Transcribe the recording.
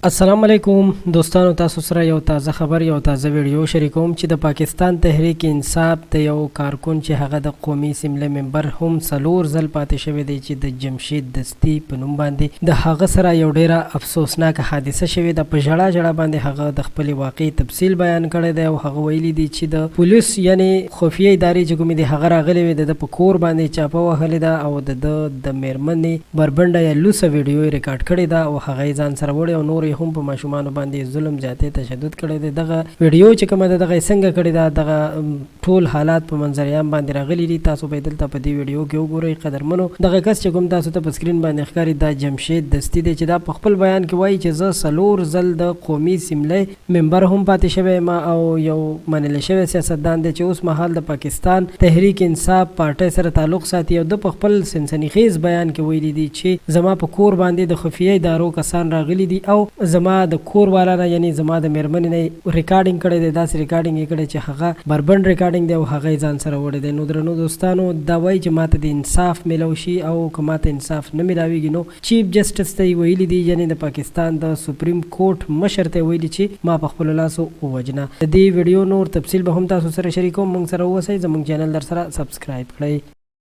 السلام علیکم دوستانو، تاسو سره یو تازه خبر، یو تازه ویډیو شریکوم چې د پاکستان تحریک انصاف د یو کارکن، چې هغه د قومي اسمبلۍ ممبر هم څلور ځل پاتې شوی دی، چې د جمشید دستي په نوم باندې، د هغه سره یو ډیره افسوسناکه حادثه شوې ده. په ژړا ژړا باندې هغه د خپلې واقعې تفصیل بیان کړی دی او هغه ویلي دي چې د پولیس، یعنی خفیه ادارې چې کومې دي، هغه راغلې وې، د ده په کور باندې چاپه وهلې ده او د ده د مېرمنې بربنډه یا لوڅه ویډیو یې ریکارډ کړې ده او هغه یې ځان سره وړې او نور یې هم په ماشومانو باندې ظلم، زیاتی، تشدد کړی دی. دغه ویډیو چې کومه ده، دغه یې څنګه کړې ده، دغه ټول حالات په منظر عام باندې راغلي دي. تاسو به دلته په دې ویډیو کې وګورئ. قدرمنو، دغه کس چې کوم تاسو ته په سکرین باندې ښکاري، دا جمشید دستي دی، چې دا په خپل بیان کې وایي چې زه څلور ځل د قومي اسمبلۍ ممبر هم پاتې شوی یم او یو منل شوی سیاستدان دی چې اوس مهال د پاکستان تحریک انصاف پارټۍ سره تعلق ساتي. او ده په خپل سنسني خیز بیان کې ویلي دي چې زما په کور باندې د خفیه ادارو کسان راغلي دي او زما د کور والا نه، یعنی زما د میرمنې نه یې ریکارډینګ کړی دی. داسې ریکارډینګ یې کړی چې هغه بربنډ ریکارډینګ دی او هغه یې ځان سره وړی دی. نو درنو دوستانو، دا وایي چې ماته د انصاف میلاو شي او که ماته انصاف نه میلاویږي، نو چیف جسټس ته یې ویلي دي، یعنې د پاکستان د سپریم کورټ مشر ته یې ویلي چې ما په خپلو لاسو ووژنه. د دې ویډیو نور تفصیل به هم تاسو سره شریکوم. موږ سره اوسئ، زموږ چینل درسره سبسکرایب کړئ.